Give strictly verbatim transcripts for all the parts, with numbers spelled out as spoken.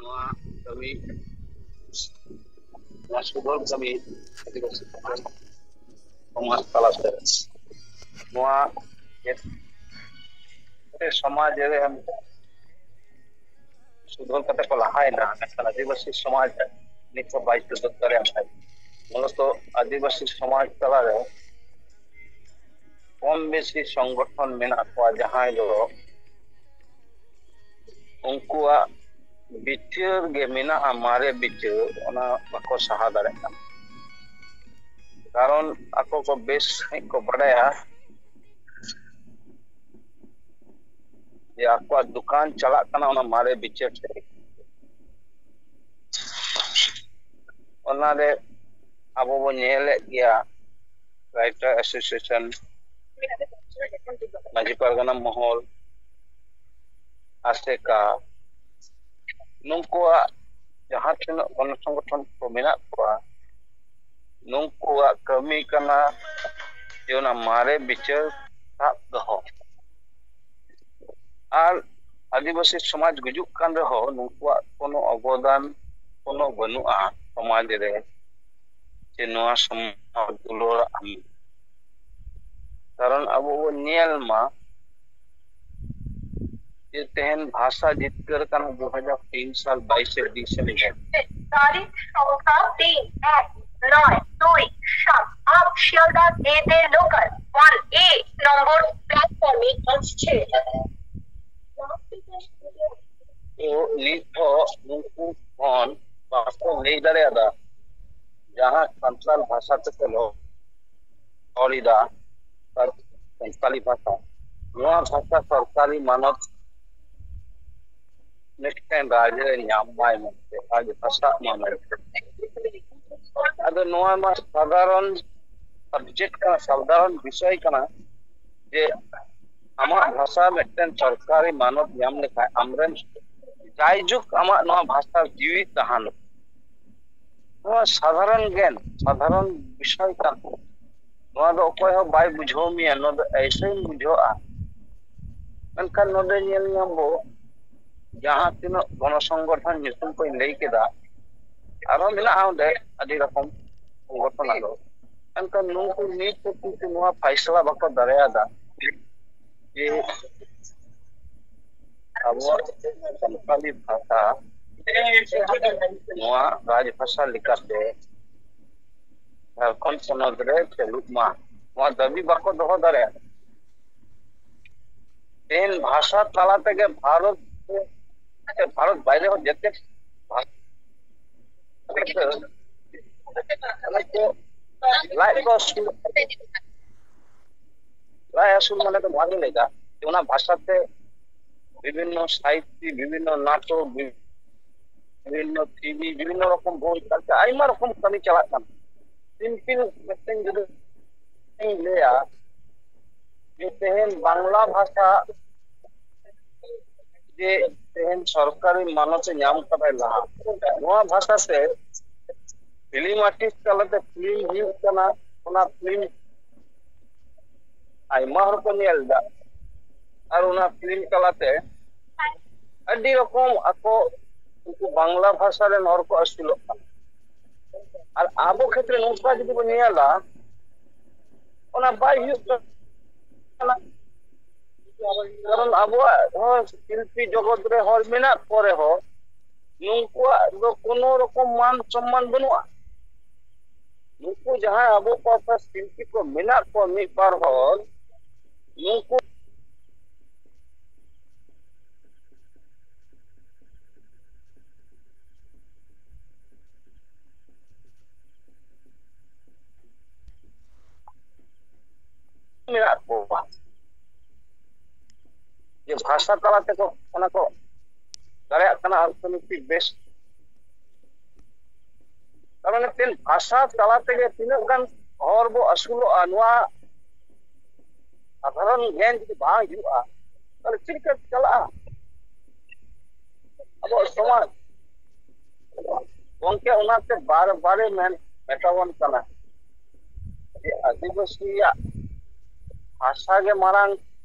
ᱱᱚᱣᱟ ᱠᱟᱹᱢᱤ, ᱱᱚᱣᱟ ᱥᱩᱫᱷᱚᱨ ᱠᱟᱹᱢᱤ ᱟᱹᱫᱤᱵᱟᱹᱥᱤ ᱥᱚᱢᱟᱡᱽ ᱛᱟᱞᱟᱛᱮ ᱱᱚᱣᱟ ᱥᱚᱢᱟᱡᱽ ᱨᱮ ᱥᱩᱫᱷᱚᱨ ᱠᱟᱛᱮ ᱠᱚ ᱞᱟᱦᱟᱭᱮᱱᱟ, ᱢᱮᱱᱠᱷᱟᱱ ᱟᱹᱫᱤᱵᱟᱹᱥᱤ ᱥᱚᱢᱟᱡᱽ ᱱᱤᱛ ᱦᱚᱸ ᱵᱟᱭ ᱥᱩᱫᱷᱚᱨ ᱫᱟᱲᱮᱭᱟᱜ ᱠᱟᱱᱟ᱾ ᱢᱩᱞᱚᱛᱚ ᱟᱹᱫᱤᱵᱟᱹᱥᱤ ᱥᱚᱢᱟᱡᱽ ᱛᱟᱞᱟᱨᱮ ᱠᱚᱢ ᱵᱮᱥᱤ ᱥᱚᱝᱜᱚᱴᱷᱚᱱ ᱢᱮᱱᱟᱜ ᱠᱚᱣᱟ, ᱡᱟᱦᱟᱸᱭ ᱫᱚ ᱩᱱᱠᱩᱣᱟᱜ ᱵᱤᱪᱟᱹᱨ ᱜᱮ ᱢᱮᱱᱟᱜᱼᱟ, ᱢᱟᱨᱮ ᱵᱤᱪᱟᱹᱨ, ᱚᱱᱟ ᱵᱟᱠᱚ ᱥᱟᱦᱟ ᱫᱟᱲᱮᱭᱟᱜ ᱠᱟᱱᱟ᱾ ᱠᱟᱨᱚᱱ ᱟᱠᱚ ᱠᱚ ᱵᱮᱥ ᱥᱟᱺᱦᱤᱡ ᱠᱚ ᱵᱟᱰᱟᱭᱟ ᱡᱮ ᱟᱠᱚᱣᱟᱜ ᱫᱚᱠᱟᱱ ᱪᱟᱞᱟᱜ ᱠᱟᱱᱟ ᱚᱱᱟ ᱢᱟᱨᱮ ᱵᱤᱪᱟᱹᱨ ᱛᱮ᱾ ᱚᱱᱟᱨᱮ ᱟᱵᱚ ᱵᱚᱱ ᱧᱮᱞᱮᱫ ᱜᱮᱭᱟ, ᱨᱟᱭᱴᱟᱨ ᱮᱥᱳᱥᱤᱭᱮᱥᱚᱱ, ᱢᱟᱹᱡᱷᱤ ᱯᱟᱨᱜᱟᱱᱟ ᱢᱚᱦᱚᱞ, ᱟᱥᱮᱠᱟ, ᱱᱩᱠᱩᱣᱟᱜ ᱡᱟᱦᱟᱸ ᱛᱤᱱᱟᱹᱜ ᱜᱚᱱᱚ ᱥᱚᱝᱜᱚᱴᱷᱚᱱ ᱠᱚ ᱢᱮᱱᱟᱜ ᱠᱚᱣᱟ, ᱱᱩᱠᱩᱣᱟᱜ ᱠᱟᱹᱢᱤ ᱠᱟᱱᱟ ᱡᱮ ᱚᱱᱟ ᱢᱟᱨᱮ ᱵᱤᱪᱟᱹᱨ ᱥᱟᱵ ᱫᱚᱦᱚ᱾ ᱟᱨ ᱟᱹᱫᱤᱵᱟᱹᱥᱤ ᱥᱚᱢᱟᱡᱽ ᱜᱩᱡᱩᱜ ᱠᱟᱱ ᱨᱮᱦᱚᱸ ᱱᱩᱠᱩᱣᱟᱜ ᱠᱳᱱᱳ ᱚᱵᱚᱫᱟᱱ ᱠᱳᱱᱳ ᱵᱟᱹᱱᱩᱜᱼᱟ ᱥᱚᱢᱟᱡᱽ ᱨᱮ, ᱡᱮ ᱱᱚᱣᱟ ᱥᱚᱢᱟᱡᱽ ᱫᱩᱞᱟᱹᱲᱟᱜ ᱟᱢ᱾ ᱠᱟᱨᱚᱱ ᱟᱵᱚ ᱵᱚᱱ ᱧᱮᱞ ᱢᱟ ᱡᱮ ᱛᱮᱦᱮᱧ ᱵᱷᱟᱥᱟ ᱡᱤᱛᱠᱟᱹᱨ ᱠᱟᱱᱟ ᱫᱩ ᱦᱟᱡᱟᱨ ᱛᱤᱱ ᱥᱟᱞ ᱵᱟᱭᱤᱥᱮ ᱰᱤᱥᱮᱢᱵᱚᱨ᱾ ᱜᱟᱹᱰᱤ ᱥᱚᱝᱠᱷᱟ ᱛᱤᱱ ᱮᱠ ᱱᱚᱭ ᱫᱩᱭ ᱥᱟᱛ ᱟᱴ ᱥᱤᱭᱟᱞᱫᱟ ᱜᱮᱴ ᱞᱳᱠᱟᱞ ᱳᱣᱟᱱ ᱮ ᱱᱚᱢᱵᱚᱨ ᱯᱞᱟᱴᱯᱷᱚᱨᱢ ᱮ ᱟᱥᱪᱷᱮ᱾ ᱛᱚ ᱱᱤᱛ ᱦᱚᱸ ᱩᱱᱠᱩ ᱠᱷᱚᱱ ᱵᱟᱠᱚ ᱞᱟᱹᱭ ᱫᱟᱲᱮᱭᱟᱫᱟ ᱡᱟᱦᱟᱸ ᱥᱟᱱᱛᱟᱲ ᱵᱷᱟᱥᱟ ᱛᱮᱠᱚ ᱨᱚᱲ ᱮᱫᱟ, ᱥᱟᱱᱛᱟᱲᱤ ᱵᱷᱟᱥᱟ, ᱱᱚᱣᱟ ᱵᱷᱟᱥᱟ ᱥᱚᱨᱠᱟᱨᱤ ᱢᱟᱱᱚᱛ ᱢᱤᱫᱴᱮᱱ ᱨᱟᱡᱽ ᱨᱮ ᱧᱟᱢ ᱢᱟᱭ ᱢᱮᱱᱛᱮ, ᱨᱟᱡᱽ ᱵᱷᱟᱥᱟᱜ ᱢᱟ ᱢᱮᱱᱛᱮ᱾ ᱟᱫᱚ ᱱᱚᱣᱟ ᱢᱟ ᱥᱟᱫᱷᱟᱨᱚᱱ ᱥᱟᱵᱡᱮᱠᱴ ᱠᱟᱱᱟ, ᱥᱟᱫᱷᱟᱨᱚᱱ ᱵᱤᱥᱚᱭ ᱠᱟᱱᱟ ᱡᱮ ᱟᱢᱟᱜ ᱵᱷᱟᱥᱟ ᱢᱤᱫᱴᱮᱱ ᱥᱚᱨᱠᱟᱨᱤ ᱢᱟᱱᱚᱛ ᱧᱟᱢ ᱞᱮᱠᱷᱟᱱ ᱟᱢᱨᱮᱱ ᱡᱟᱭᱡᱩᱜᱽ ᱟᱢᱟᱜ ᱱᱚᱣᱟ ᱵᱷᱟᱥᱟ ᱡᱤᱣᱤ ᱛᱟᱦᱮᱱ᱾ ᱱᱚᱣᱟ ᱥᱟᱫᱷᱟᱨᱚᱱ ᱜᱮᱱ, ᱥᱟᱫᱷᱟᱨᱚᱱ ᱵᱤᱥᱚᱭ ᱠᱟᱱᱟ᱾ ᱱᱚᱣᱟ ᱫᱚ ᱚᱠᱚᱭ ᱦᱚᱸ ᱵᱟᱭ ᱵᱩᱡᱷᱟᱹᱣ ᱢᱮᱭᱟ, ᱱᱚᱣᱟ ᱫᱚ ᱮᱭᱥᱮᱢ ᱵᱩᱡᱷᱟᱹᱜᱼᱟ᱾ ᱢᱮᱱᱠᱷᱟᱱ ᱱᱚᱰᱮ ᱧᱮᱞ ᱧᱟᱢ ᱵᱚ ᱡᱟᱦᱟᱸ ᱛᱤᱱᱟᱹᱜ ᱜᱚᱱᱚ ᱥᱚᱝᱜᱚᱴᱷᱚᱱ ᱧᱩᱛᱩᱢ ᱠᱚᱧ ᱞᱟᱹᱭ ᱠᱮᱫᱟ, ᱟᱨᱦᱚᱸ ᱢᱮᱱᱟᱜᱼᱟ ᱚᱸᱰᱮ ᱟᱹᱰᱤ ᱨᱚᱠᱚᱢ ᱥᱚᱝᱜᱚᱴᱷᱚᱱ᱾ ᱟᱫᱚ ᱢᱮᱱᱠᱷᱟᱱ ᱱᱩᱠᱩ ᱱᱤᱛ ᱦᱚᱸ ᱠᱤᱱᱛᱩ ᱱᱚᱣᱟ ᱯᱷᱟᱭᱥᱟᱞᱟ ᱵᱟᱠᱚ ᱫᱟᱲᱮᱭᱟᱫᱟ ᱡᱮ ᱟᱵᱚᱣᱟᱜ ᱥᱟᱱᱛᱟᱲᱤ ᱵᱷᱟᱥᱟ ᱱᱚᱣᱟ ᱨᱟᱡᱽ ᱵᱷᱟᱥᱟ ᱞᱮᱠᱟᱛᱮ ᱡᱷᱟᱲᱠᱷᱚᱸᱰ ᱯᱚᱱᱚᱛ ᱨᱮ ᱪᱟᱹᱞᱩᱜ ᱢᱟ, ᱱᱚᱣᱟ ᱫᱟᱹᱵᱤ ᱵᱟᱠᱚ ᱫᱚᱦᱚ ᱫᱟᱲᱮᱭᱟᱜᱼᱟ᱾ ᱛᱮᱦᱮᱧ ᱵᱷᱟᱥᱟ ᱛᱟᱞᱟ ᱛᱮᱜᱮ ᱵᱷᱟᱨᱚᱛ ᱥᱮ ᱵᱷᱟᱨᱚᱛ ᱵᱟᱭᱨᱮ ᱦᱚᱸ ᱡᱮᱛᱮ ᱵᱷᱟᱥᱟ ᱞᱟᱡ ᱠᱚ ᱟᱹᱥᱩᱞ, ᱞᱟᱡ ᱟᱹᱥᱩᱞ ᱢᱟᱱᱮ ᱫᱚ ᱱᱚᱣᱟ ᱜᱤᱧ ᱞᱟᱹᱭᱫᱟ ᱡᱮ ᱚᱱᱟ ᱵᱷᱟᱥᱟᱛᱮ ᱵᱤᱵᱷᱤᱱᱱᱚ ᱥᱟᱦᱤᱛᱛᱤ, ᱵᱤᱵᱷᱤᱱᱱᱚ ᱱᱟᱴᱚᱠ, ᱵᱤᱵᱷᱤᱱᱱᱚ ᱴᱤᱵᱷᱤ, ᱵᱤᱵᱷᱤᱱᱱᱚ ᱨᱚᱠᱚᱢ ᱵᱳᱭ, ᱟᱭᱢᱟ ᱨᱚᱠᱚᱢ ᱠᱟᱹᱢᱤ ᱪᱟᱞᱟᱜ ᱠᱟᱱᱟ᱾ ᱥᱤᱢᱯᱤᱞ ᱢᱤᱫᱴᱮᱱ ᱡᱩᱫᱤ ᱤᱧ ᱞᱟᱹᱭᱟ ᱡᱮ ᱛᱮᱦᱮᱧ ᱵᱟᱝᱞᱟ ᱵᱷᱟᱥᱟ ᱡᱮ ᱛᱮᱦᱮᱧ ᱥᱚᱨᱠᱟᱨᱤ ᱢᱟᱱᱚᱛ ᱮ ᱧᱟᱢ ᱠᱟᱫᱟᱭ ᱞᱟᱦᱟ, ᱱᱚᱣᱟ ᱵᱷᱟᱥᱟ ᱛᱮ ᱯᱷᱤᱞᱢ ᱟᱨᱴᱤᱥᱴ ᱛᱟᱞᱟᱛᱮ ᱯᱷᱤᱞᱢ ᱦᱩᱭᱩᱜ ᱠᱟᱱᱟ, ᱚᱱᱟ ᱯᱷᱤᱞᱢ ᱟᱭᱢᱟ ᱦᱚᱲ ᱠᱚ ᱧᱮᱞ ᱮᱫᱟ᱾ ᱟᱨ ᱚᱱᱟ ᱯᱷᱤᱞᱢ ᱛᱟᱞᱟᱛᱮ ᱟᱹᱰᱤ ᱨᱚᱠᱚᱢ ᱟᱠᱚ ᱩᱱᱠᱩ ᱵᱟᱝᱞᱟ ᱵᱷᱟᱥᱟ ᱨᱮᱱ ᱦᱚᱲ ᱠᱚ ᱟᱹᱥᱩᱞᱚᱜ ᱠᱟᱱᱟ᱾ ᱟᱨ ᱟᱵᱚ ᱠᱷᱮᱛᱨᱮ ᱱᱚᱝᱠᱟ ᱡᱩᱫᱤ ᱵᱚᱱ ᱧᱮᱞᱟ, ᱚᱱᱟ ᱵᱟᱭ ᱦᱩᱭᱩᱜ ᱠᱟᱱᱟ᱾ ᱠᱟᱨᱚᱱ ᱟᱵᱚᱣᱟᱜ ᱦᱚᱸ ᱥᱤᱞᱯᱤ ᱡᱚᱜᱚᱛ ᱨᱮ ᱦᱚᱲ ᱢᱮᱱᱟᱜ ᱠᱚ ᱨᱮᱦᱚᱸ, ᱱᱩᱠᱩᱣᱟᱜ ᱫᱚ ᱠᱳᱱᱳ ᱨᱚᱠᱚᱢ ᱢᱟᱱ ᱥᱚᱢᱢᱟᱱ ᱵᱟᱹᱱᱩᱜᱼᱟ᱾ ᱱᱩᱠᱩ ᱡᱟᱦᱟᱸᱭ ᱟᱵᱚ ᱯᱟᱦᱴᱟ ᱥᱤᱞᱯᱤ ᱠᱚ ᱢᱮᱱᱟᱜ ᱠᱚᱣᱟ, ᱢᱤᱫ ᱵᱟᱨ ᱦᱚᱲ, ᱱᱩᱠᱩ ᱢᱮᱱᱟᱜ ᱠᱚᱣᱟ ᱡᱮ ᱵᱷᱟᱥᱟ ᱛᱟᱞᱟ ᱛᱮᱠᱚ ᱚᱱᱟ ᱠᱚ ᱫᱟᱲᱮᱭᱟᱜ ᱠᱟᱱᱟ᱾ ᱚᱨᱛᱷᱚᱱᱳᱭᱛᱤᱠ ᱵᱮᱥ, ᱛᱟᱨ ᱢᱟᱱᱮ ᱢᱤᱫᱴᱮᱱ ᱵᱷᱟᱥᱟ ᱛᱟᱞᱟ ᱛᱮᱜᱮ ᱛᱤᱱᱟᱹᱜ ᱜᱟᱱ ᱦᱚᱲ ᱵᱚ ᱟᱹᱥᱩᱞᱚᱜᱼᱟ, ᱱᱚᱣᱟ ᱥᱟᱫᱷᱟᱨᱚᱱ ᱜᱮᱭᱟᱱ ᱡᱩᱫᱤ ᱵᱟᱝ ᱦᱩᱭᱩᱜᱼᱟ, ᱛᱟᱦᱚᱞᱮ ᱪᱮᱫ ᱞᱮᱠᱟ ᱪᱟᱞᱟᱜᱼᱟ ᱟᱵᱚᱣᱟᱜ ᱥᱚᱢᱟᱡᱽ? ᱜᱚᱝᱠᱮ, ᱚᱱᱟᱛᱮ ᱵᱟᱨ ᱵᱟᱨᱮ ᱢᱮᱱ ᱢᱮᱛᱟᱵᱚᱱ ᱠᱟᱱᱟ ᱡᱮ ᱟᱹᱫᱤᱵᱟᱹᱥᱤᱭᱟᱜ ᱵᱷᱟᱥᱟ ᱜᱮ ᱢᱟᱨᱟᱝ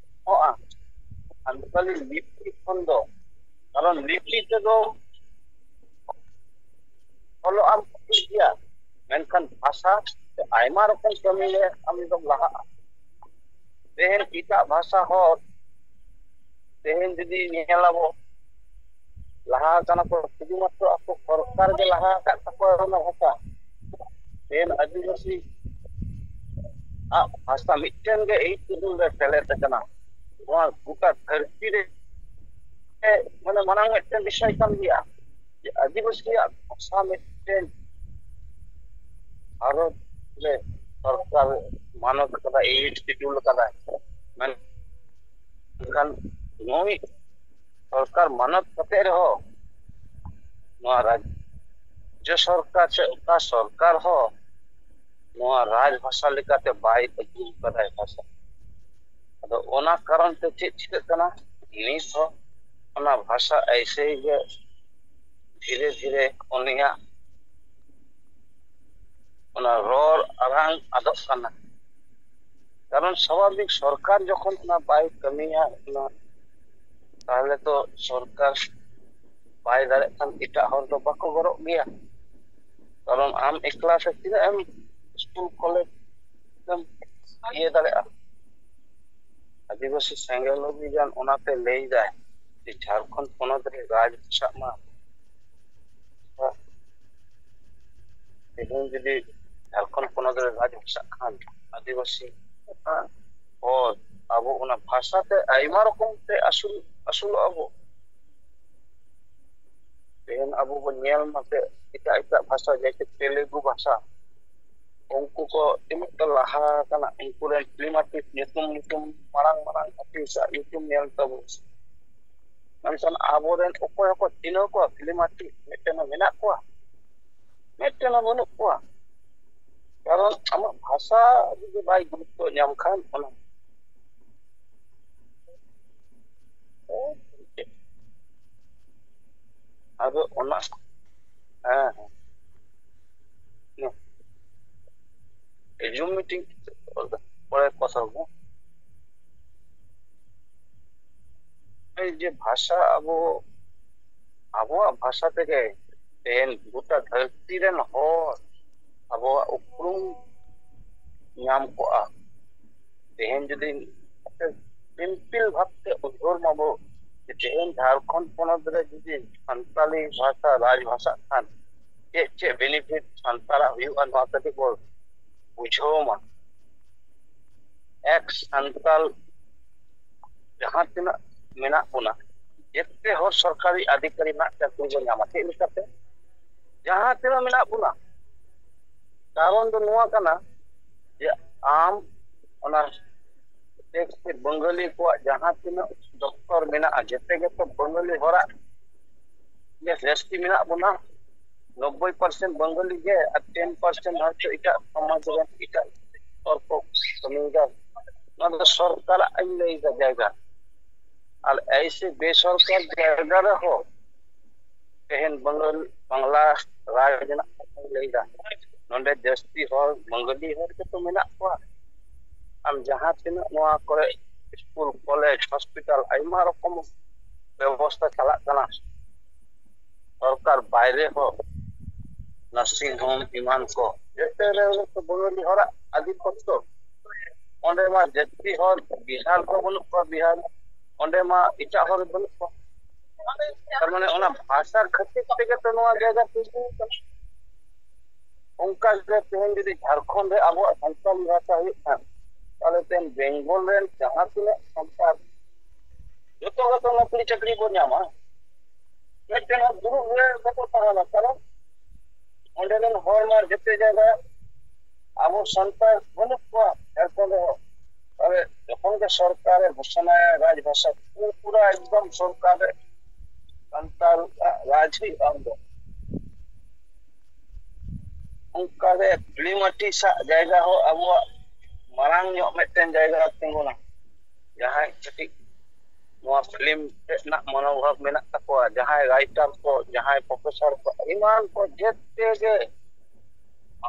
ᱚᱜᱼᱟ ᱥᱟᱱᱛᱟᱲᱤ ᱞᱤᱯᱤ ᱠᱷᱚᱱ ᱫᱚ᱾ ᱠᱟᱨᱚᱱ ᱞᱤᱯᱤ ᱛᱮᱫᱚ ᱚᱞᱚᱜ ᱟᱢ ᱴᱷᱤᱠ ᱜᱮᱭᱟ, ᱢᱮᱱᱠᱷᱟᱱ ᱵᱷᱟᱥᱟ ᱛᱮ ᱟᱭᱢᱟ ᱨᱚᱠᱚᱢ ᱠᱟᱹᱢᱤ ᱨᱮ ᱟᱢ ᱫᱚᱢ ᱞᱟᱦᱟᱜᱼᱟ᱾ ᱛᱮᱦᱮᱧ ᱮᱴᱟᱜ ᱵᱷᱟᱥᱟ ᱦᱚᱲ, ᱛᱮᱦᱮᱧ ᱡᱩᱫᱤ ᱧᱮᱞ ᱟᱵᱚ, ᱞᱟᱦᱟ ᱟᱠᱟᱱᱟ ᱠᱚ ᱥᱩᱫᱷᱩ ᱢᱟᱛᱨᱚ ᱟᱠᱚ ᱥᱚᱨᱠᱟᱨ ᱜᱮ ᱞᱟᱦᱟ ᱟᱠᱟᱫ ᱛᱟᱠᱚᱣᱟ ᱚᱱᱟ ᱵᱷᱟᱥᱟ᱾ ᱛᱮᱦᱮᱧ ᱟᱹᱫᱤᱵᱟᱹᱥᱤ ᱟᱜ ᱵᱷᱟᱥᱟ ᱢᱤᱫᱴᱮᱱ ᱜᱮ ᱮᱭᱤᱴ ᱥᱤᱰᱩᱞ ᱨᱮ ᱥᱮᱞᱮᱫ ᱟᱠᱟᱱᱟ᱾ ᱱᱚᱣᱟ ᱜᱚᱴᱟ ᱫᱷᱟᱹᱨᱛᱤ ᱨᱮ ᱢᱟᱱᱮ ᱢᱟᱲᱟᱝ ᱢᱤᱫᱴᱮᱱ ᱵᱤᱥᱚᱭ ᱠᱟᱱ ᱜᱮᱭᱟ ᱡᱮ ᱟᱹᱫᱤᱵᱟᱹᱥᱤᱭᱟᱜ ᱵᱷᱟᱥᱟ ᱢᱤᱫᱴᱮᱱ ᱵᱷᱟᱨᱚᱛ ᱨᱮ ᱥᱚᱨᱠᱟᱨ ᱢᱟᱱᱚᱛ ᱠᱟᱫᱟᱭ, ᱮᱭᱤᱴ ᱥᱤᱰᱩᱞ ᱠᱟᱫᱟᱭ᱾ ᱢᱮᱱᱠᱷᱟᱱ ᱱᱩᱭ ᱥᱚᱨᱠᱟᱨ ᱢᱟᱱᱚᱛ ᱠᱟᱛᱮ ᱨᱮᱦᱚᱸ ᱱᱚᱣᱟ ᱨᱟᱡᱽ ᱨᱟᱡᱽᱡᱚ ᱥᱚᱨᱠᱟᱨ ᱥᱮ ᱚᱠᱟ ᱥᱚᱨᱠᱟᱨ ᱦᱚᱸ ᱱᱚᱣᱟ ᱨᱟᱡᱽ ᱵᱷᱟᱥᱟ ᱞᱮᱠᱟᱛᱮ ᱵᱟᱭ ᱟᱹᱜᱩ ᱠᱟᱫᱟᱭ ᱵᱷᱟᱥᱟ᱾ ᱟᱫᱚ ᱚᱱᱟ ᱠᱟᱨᱚᱱ ᱛᱮ ᱪᱮᱫ ᱪᱤᱠᱟᱹᱜ ᱠᱟᱱᱟ? ᱱᱤᱛ ᱦᱚᱸ ᱚᱱᱟ ᱵᱷᱟᱥᱟ ᱮᱭᱥᱮ ᱜᱮ ᱫᱷᱤᱨᱮ ᱫᱷᱤᱨᱮ ᱩᱱᱤᱭᱟᱜ ᱚᱱᱟ ᱨᱚᱲ ᱟᱲᱟᱝ ᱟᱫᱚᱜ ᱠᱟᱱᱟ᱾ ᱠᱟᱨᱚᱱ ᱥᱟᱵᱷᱟᱵᱤᱠ ᱥᱚᱨᱠᱟᱨ ᱡᱚᱠᱷᱚᱱ ᱚᱱᱟ ᱵᱟᱭ ᱠᱟᱹᱢᱤᱭᱟ, ᱚᱱᱟ ᱛᱟᱦᱚᱞᱮ ᱛᱚ ᱥᱚᱨᱠᱟᱨ ᱵᱟᱭ ᱫᱟᱲᱮᱭᱟᱜ ᱠᱷᱟᱱ ᱮᱴᱟᱜ ᱦᱚᱲ ᱫᱚ ᱵᱟᱠᱚ ᱜᱚᱨᱚᱜ ᱜᱮᱭᱟ᱾ ᱠᱟᱨᱚᱱ ᱟᱢ ᱮᱠᱞᱟ ᱛᱮ ᱛᱤᱱᱟᱹᱜ ᱮᱢ ᱥᱠᱩᱞ ᱠᱚᱞᱮᱡᱽ ᱮᱢ ᱤᱭᱟᱹ ᱫᱟᱲᱮᱭᱟᱜᱼᱟ? ᱟᱹᱫᱤᱵᱟᱹᱥᱤ ᱥᱮᱸᱜᱮᱞ ᱚᱵᱷᱤᱡᱟᱱ ᱚᱱᱟᱛᱮ ᱞᱟᱹᱭ ᱫᱟᱭ ᱡᱮ ᱡᱷᱟᱲᱠᱷᱚᱸᱰ ᱯᱚᱱᱚᱛ ᱨᱮ ᱨᱟᱡᱽ ᱵᱷᱟᱥᱟᱜ ᱢᱟ᱾ ᱛᱮᱦᱮᱧ ᱡᱩᱫᱤ ᱡᱷᱟᱲᱠᱷᱚᱸᱰ ᱯᱚᱱᱚᱛ ᱨᱮ ᱨᱟᱡᱽ ᱵᱷᱟᱥᱟᱜ ᱠᱷᱟᱱ ᱟᱹᱫᱤᱵᱟᱹᱥᱤ ᱦᱚᱲ ᱟᱵᱚ ᱚᱱᱟ ᱵᱷᱟᱥᱟ ᱛᱮ ᱟᱭᱢᱟ ᱨᱚᱠᱚᱢ ᱛᱮ ᱟᱹᱥᱩᱞ ᱟᱹᱥᱩᱞᱚᱜ ᱟᱵᱚ᱾ ᱛᱮᱦᱮᱧ ᱟᱵᱚ ᱵᱚᱱ ᱧᱮᱞ ᱢᱟᱥᱮ ᱮᱴᱟᱜ ᱮᱴᱟᱜ ᱵᱷᱟᱥᱟ, ᱡᱮᱭᱥᱮ ᱛᱮᱞᱮᱜᱩ ᱵᱷᱟᱥᱟ, ᱩᱱᱠᱩ ᱠᱚ ᱛᱤᱱᱟᱹᱜ ᱠᱚ ᱞᱟᱦᱟ ᱟᱠᱟᱱᱟ, ᱩᱱᱠᱩ ᱨᱮᱱ ᱯᱷᱤᱞᱢ ᱟᱨᱴᱤᱥᱴ ᱧᱩᱛᱩᱢ ᱧᱩᱛᱩᱢ ᱢᱟᱨᱟᱝ ᱢᱟᱨᱟᱝ ᱟᱨᱴᱤᱥᱴ ᱟᱜ ᱧᱩᱛᱩᱢ ᱧᱮᱞ ᱛᱟᱵᱚ᱾ ᱢᱮᱱᱠᱷᱟᱱ ᱟᱵᱚᱨᱮᱱ ᱚᱠᱚᱭ ᱦᱚᱸᱠᱚ ᱪᱤᱱᱦᱟᱹᱣ ᱠᱚᱣᱟ ᱯᱷᱤᱞᱢ ᱟᱨᱴᱤᱥᱴ? ᱢᱤᱫᱴᱮᱱ ᱦᱚᱸ ᱢᱮᱱᱟᱜ ᱠᱚᱣᱟ? ᱢᱤᱫᱴᱮᱱ ᱦᱚᱸ ᱵᱟᱹᱱᱩᱜ ᱠᱚᱣᱟ᱾ ᱠᱟᱨᱚᱱ ᱟᱢᱟᱜ ᱵᱷᱟᱥᱟ ᱡᱩᱫᱤ ᱵᱟᱭ ᱜᱩᱨᱩᱛᱛᱚ ᱧᱟᱢ ᱠᱷᱟᱱ ᱚᱱᱟ ᱟᱫᱚ ᱚᱱᱟ ᱦᱮᱸ, ᱦᱮᱸ᱾ ᱡᱩᱢ ᱢᱤᱴᱤᱝ ᱯᱚᱨᱮ ᱠᱚᱛᱷᱟ ᱦᱚᱵᱚ᱾ ᱮᱭ ᱡᱮ ᱵᱷᱟᱥᱟ ᱟᱵᱚ ᱟᱵᱚᱣᱟᱜ ᱵᱷᱟᱥᱟ ᱛᱮᱜᱮ ᱛᱮᱦᱮᱧ ᱜᱚᱴᱟ ᱫᱷᱟᱹᱨᱛᱤ ᱨᱮᱱ ᱦᱚᱲ ᱟᱵᱚᱣᱟᱜ ᱩᱯᱨᱩᱢ ᱧᱟᱢ ᱠᱚᱜᱼᱟ᱾ ᱛᱮᱦᱮᱧ ᱡᱩᱫᱤ ᱥᱤᱢᱯᱤᱞ ᱵᱷᱟᱵᱛᱮ ᱩᱭᱦᱟᱹᱨ ᱢᱟᱵᱚ ᱡᱮ ᱛᱮᱦᱮᱧ ᱡᱷᱟᱲᱠᱷᱚᱸᱰ ᱯᱚᱱᱚᱛ ᱨᱮ ᱡᱩᱫᱤ ᱥᱟᱱᱛᱟᱲᱤ ᱵᱷᱟᱥᱟ ᱨᱟᱡᱽ ᱵᱷᱟᱥᱟᱜ ᱠᱷᱟᱱ ᱪᱮᱫ ᱪᱮᱫ ᱵᱮᱱᱤᱯᱷᱤᱴ ᱥᱟᱱᱛᱟᱲᱟᱜ ᱦᱩᱭᱩᱜᱼᱟ, ᱱᱚᱣᱟ ᱠᱟᱹᱴᱤᱡ ᱵᱚ ᱵᱩᱡᱷᱟᱹᱣ ᱢᱟ᱾ ᱮᱠ ᱥᱟᱱᱛᱟᱲ ᱡᱟᱦᱟᱸ ᱛᱤᱱᱟᱹᱜ ᱢᱮᱱᱟᱜ ᱵᱚᱱᱟ, ᱡᱮᱛᱮ ᱦᱚᱲ ᱥᱚᱨᱠᱟᱨᱤ ᱟᱫᱷᱤᱠᱟᱨᱤ ᱨᱮᱱᱟᱜ ᱪᱟᱹᱠᱨᱤ ᱵᱚᱱ ᱧᱟᱢᱟ᱾ ᱪᱮᱫ ᱞᱮᱠᱟᱛᱮ? ᱡᱟᱦᱟᱸ ᱛᱤᱱᱟᱹᱜ ᱢᱮᱱᱟᱜ ᱵᱚᱱᱟ, ᱠᱟᱨᱚᱱ ᱫᱚ ᱱᱚᱣᱟ ᱠᱟᱱᱟ ᱡᱮ ᱟᱢ ᱚᱱᱟ ᱴᱮᱠᱥ ᱵᱟᱝᱜᱟᱞᱤ ᱠᱚᱣᱟᱜ ᱡᱟᱦᱟᱸ ᱛᱤᱱᱟᱹᱜ ᱫᱚᱯᱛᱚᱨ ᱢᱮᱱᱟᱜᱼᱟ, ᱡᱮᱛᱮ ᱜᱮᱛᱚ ᱵᱟᱝᱜᱟᱞᱤ ᱦᱚᱲᱟᱜ ᱜᱮ ᱡᱟᱹᱥᱛᱤ ᱢᱮᱱᱟᱜ ᱵᱚᱱᱟ᱾ ᱱᱚᱵᱵᱳᱭ ᱯᱟᱨᱥᱮᱱᱴ ᱵᱟᱝᱜᱟᱞᱤ ᱜᱮ ᱟᱨ ᱴᱮᱱ ᱯᱟᱨᱥᱮᱱᱴ ᱦᱚᱭᱛᱳ ᱮᱴᱟᱜ ᱥᱚᱢᱟᱡᱽ ᱨᱮᱱ ᱮᱴᱟᱜ ᱦᱚᱲ ᱠᱚ ᱠᱟᱹᱢᱤᱭᱮᱫᱟ᱾ ᱱᱚᱣᱟ ᱫᱚ ᱥᱚᱨᱠᱟᱨᱟᱜ ᱤᱧ ᱞᱟᱹᱭᱫᱟ ᱡᱟᱭᱜᱟ, ᱟᱨ ᱮᱭᱥᱮ ᱵᱮᱥᱚᱨᱠᱟᱨ ᱡᱟᱭᱜᱟ ᱨᱮᱦᱚᱸ ᱛᱮᱦᱮᱧ ᱵᱟᱝᱜᱟᱞ ᱵᱟᱝᱞᱟ ᱨᱟᱡᱽ ᱨᱮᱱᱟᱜ ᱠᱟᱛᱷᱟᱧ ᱞᱟᱹᱭᱫᱟ᱾ ᱱᱚᱰᱮ ᱡᱟᱹᱥᱛᱤ ᱦᱚᱲ ᱵᱟᱝᱜᱟᱞᱤ ᱦᱚᱲ ᱜᱮᱛᱚ ᱢᱮᱱᱟᱜ ᱠᱚᱣᱟ᱾ ᱟᱢ ᱡᱟᱦᱟᱸ ᱛᱤᱱᱟᱹᱜ ᱱᱚᱣᱟ ᱠᱚᱨᱮ ᱥᱠᱩᱞ, ᱠᱚᱞᱮᱡᱽ, ᱦᱚᱥᱯᱤᱴᱟᱞ ᱟᱭᱢᱟ ᱨᱚᱠᱚᱢ ᱵᱮᱵᱚᱥᱛᱷᱟ ᱪᱟᱞᱟᱜ ᱠᱟᱱᱟ᱾ ᱥᱚᱨᱠᱟᱨ ᱵᱟᱭᱨᱮ ᱦᱚᱸ ᱱᱟᱨᱥᱤᱝ ᱦᱳᱢ ᱮᱢᱟᱱ ᱠᱚ ᱡᱮᱛᱮ ᱨᱮ ᱵᱟᱝᱜᱟᱞᱤ ᱦᱚᱲᱟᱜ ᱟᱹᱫᱷᱤᱯᱚᱛᱛᱚ᱾ ᱚᱸᱰᱮ ᱢᱟ ᱡᱟᱹᱥᱛᱤ ᱦᱚᱲ ᱵᱤᱦᱟᱨ ᱠᱚ ᱵᱟᱹᱱᱩᱜ ᱠᱚᱣᱟ, ᱵᱤᱦᱟᱨ ᱚᱸᱰᱮ ᱢᱟ ᱮᱴᱟᱜ ᱦᱚᱲ ᱵᱟᱹᱱᱩᱜ ᱠᱚᱣᱟ᱾ ᱛᱟᱨ ᱢᱟᱱᱮ ᱚᱱᱟ ᱵᱷᱟᱥᱟ ᱠᱷᱟᱹᱛᱤᱨ ᱛᱮᱜᱮ ᱛᱚ ᱱᱚᱣᱟ ᱡᱟᱭᱜᱟ ᱛᱤᱸᱜᱩ ᱠᱟᱱᱟ᱾ ᱚᱱᱠᱟ ᱜᱮ ᱛᱮᱦᱮᱧ ᱡᱩᱫᱤ ᱡᱷᱟᱲᱠᱷᱚᱸᱰ ᱨᱮ ᱟᱵᱚᱣᱟᱜ ᱥᱟᱱᱛᱟᱲᱤ ᱵᱷᱟᱥᱟ ᱦᱩᱭᱩᱜ ᱠᱷᱟᱱ, ᱛᱟᱦᱚᱞᱮ ᱛᱮᱦᱮᱧ ᱵᱮᱝᱜᱚᱞ ᱨᱮᱱ ᱡᱟᱦᱟᱸ ᱛᱤᱱᱟᱹᱜ ᱥᱟᱱᱛᱟᱲ ᱡᱚᱛᱚ ᱜᱮᱛᱚ ᱱᱚᱠᱨᱤ ᱪᱟᱹᱠᱨᱤ ᱠᱚ ᱧᱟᱢᱟ᱾ ᱢᱤᱫᱴᱮᱱ ᱦᱚᱸ ᱫᱩᱲᱩᱵ ᱨᱮ ᱵᱟᱠᱚ ᱛᱟᱦᱮᱱᱟ, ᱠᱟᱨᱚᱱ ᱚᱸᱰᱮ ᱨᱮᱱ ᱦᱚᱲ ᱢᱟ ᱡᱚᱛᱚ ᱡᱟᱭᱜᱟ ᱟᱵᱚ ᱥᱟᱱᱛᱟᱲ ᱵᱟᱹᱱᱩᱜ ᱠᱚᱣᱟ ᱡᱷᱟᱲᱠᱷᱚᱸᱰ ᱨᱮᱦᱚᱸ᱾ ᱛᱟᱦᱚᱞᱮ ᱡᱚᱠᱷᱚᱱ ᱜᱮ ᱥᱚᱨᱠᱟᱨᱮ ᱜᱷᱳᱥᱚᱱᱟᱭᱟ ᱨᱟᱡᱽ ᱵᱷᱟᱥᱟ, ᱯᱩᱨᱟᱹ ᱮᱠᱫᱚᱢ ᱥᱚᱨᱠᱟᱨ ᱨᱮ ᱥᱟᱱᱛᱟᱲ ᱨᱟᱡᱽ ᱦᱩᱭᱩᱜᱼᱟ ᱩᱱᱫᱚ᱾ ᱚᱱᱠᱟᱜᱮ ᱯᱷᱤᱞᱢ ᱟᱨᱴᱤᱥᱴ ᱟᱜ ᱡᱟᱭᱜᱟ ᱦᱚᱸ ᱟᱵᱚᱣᱟᱜ ᱢᱟᱨᱟᱝ ᱧᱚᱜ ᱢᱤᱫᱴᱮᱱ ᱡᱟᱭᱜᱟ ᱛᱤᱸᱜᱩᱱᱟ᱾ ᱡᱟᱦᱟᱸᱭ ᱠᱟᱹᱴᱤᱡ ᱱᱚᱣᱟ ᱯᱷᱤᱞᱢ ᱨᱮᱱᱟᱜ ᱢᱚᱱᱳᱵᱷᱟᱵ ᱢᱮᱱᱟᱜ ᱛᱟᱠᱚᱣᱟ, ᱡᱟᱦᱟᱸᱭ ᱨᱟᱭᱴᱟᱨ ᱠᱚ, ᱡᱟᱦᱟᱸᱭ ᱯᱨᱚᱯᱷᱮᱥᱚᱨ ᱠᱚ, ᱮᱢᱟᱱ ᱠᱚ ᱡᱮᱛᱮ ᱜᱮ